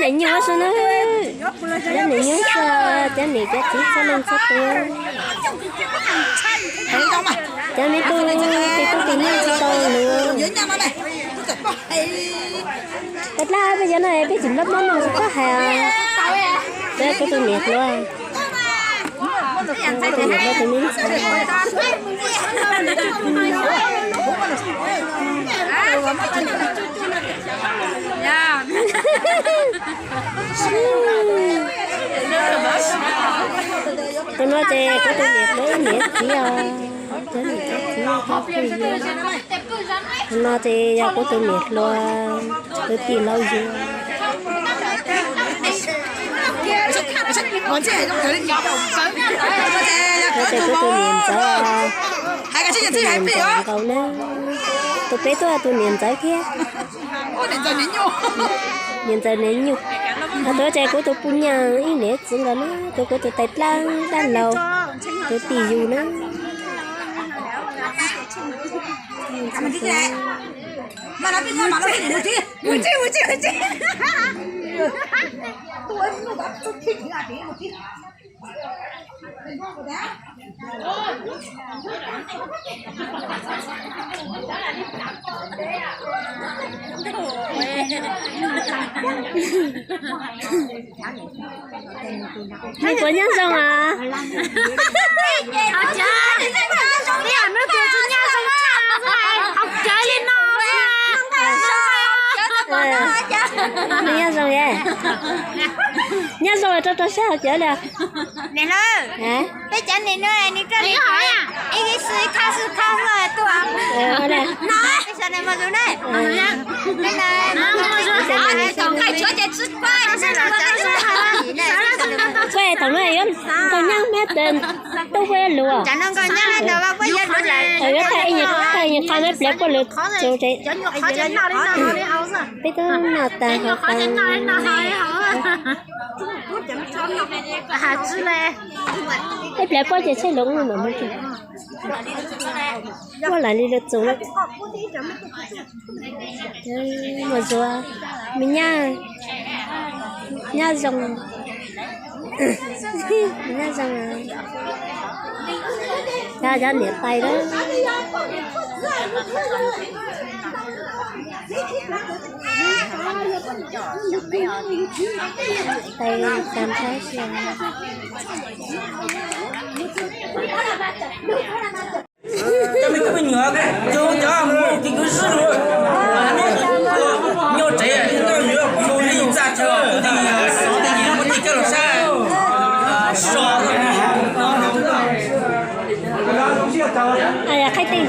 Nyuaj xwb na, cov niam nyuaj xwb, cov niam cov txiv txhua leej txhua tus. Cov me tub tis tub tis nyuaj tsis tau lus. Peb dab peb cov no peb tsis npab mob no tsis txhob hais. Peb kuv tus niam hluas, kuv tus niam hluas tus me ntxhais. Tus no ces kuv tus niam hluas niam txiv os, cov niam cov txiv, tus no ces yog kuv tus niam hluas, tus tij laug yug. Tus no ces kuv tus niam ntxawm, tus niam ntxawm nkaus na, tus pem tuaj tus niam ntxawm thiab. Niam ntxawm niam nyuj. Tus no ces kuv tus poj niam ib niam txiv nkaus na, tus kuv tus tais dab laug, tus tij yug na. Neb puas nyob zoo os? Neb nyob zoo, nyob zoo rau rau siab hauv cawv li. Peb cov niam no nws koj li ib xwb khab xwb khab xwb tuaj. Kuj thaum no yuav tau nyab me tub peb lus. Yuav thaij ib nyuag qho me pliav puab lawv txus tsev. Peb twb noj tag hauv tas. Peb pliav puab ces tsheb lus mam mus tsev. Muab lam li lawv txus na. Mus zuav me nyab, nyab zoo, nyab zoo, cov niam tais lawm. Tais xav nthab xwb. Cov me tub me nyuam, cov mus tis kwv sib lus, nyob tsev, nyob li txaj chaw, kuv tig xov tig nyiam, kuv tig coj los saib so. Qhaib tej,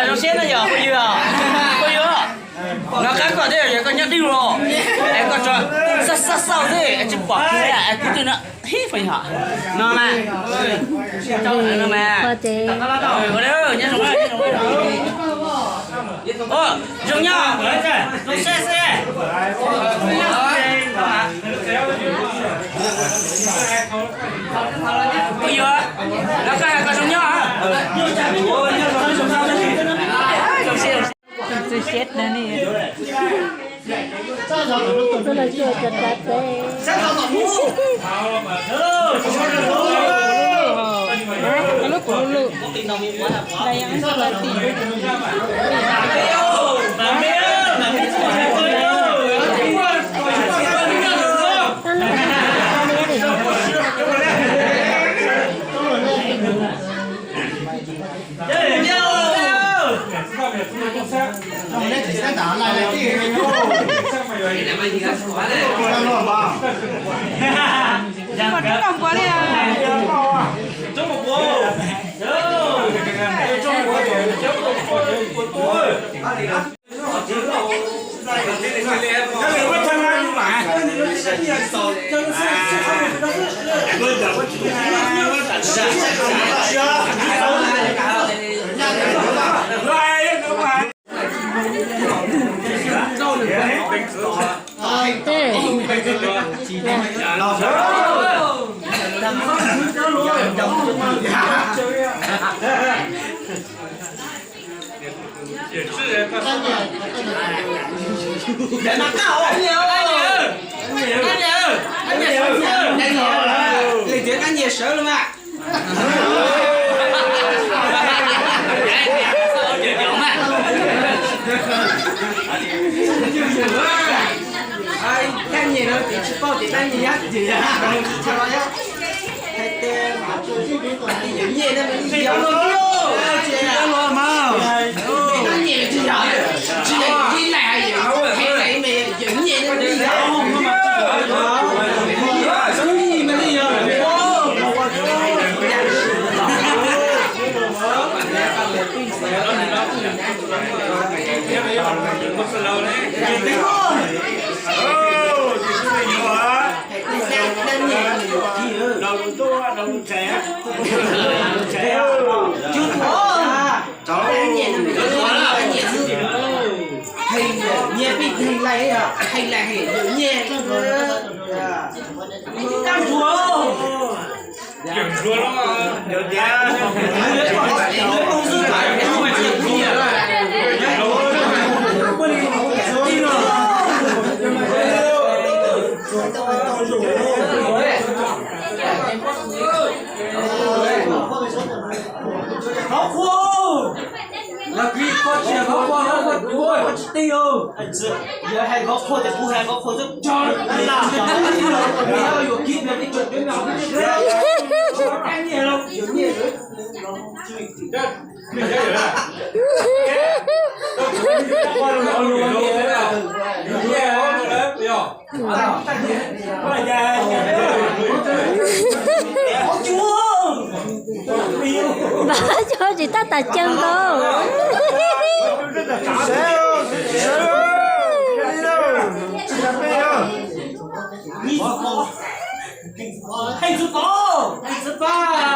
zoo siab na yog phooj ywg, phooj ywg, nov qab koj thiab yog koj nyob dib los, es koj tso xauj xauj xauj xwb tsis pom kiag es kuv twb no. Hib fo yog no mas, no mas, nyob zoo, nyob zoo, zoo nyob, zoo xwb xwb. Phooj ywg, los koj hais koj zoo nyob. Txoj no cuaj cov kav teb. Lub kuv lub lub. Leej txiv qab nyiaj sawv los mas. Qab nyiaj no ces tsis paub tias qab nyiaj yog tsis yog, tsis tshaj los yog hais tias yawm nyiaj no mas li yog, qab nyiaj tsis yog, tsis yog ib laim hais yawm nyiaj no li yog. Hais nyiaj pib hais lais, hais lais hais nyiaj. Khov kho, los kis kho tsis yog khov kho, khov kho tsis tij os. Yog hais khov kho ces kuv hais khov kho xwb. Yuav kis, yuav kis, yuav kis. Npawg Coob tsis tab tas caw nkaus. Hais txwv pab, hais txwv pab.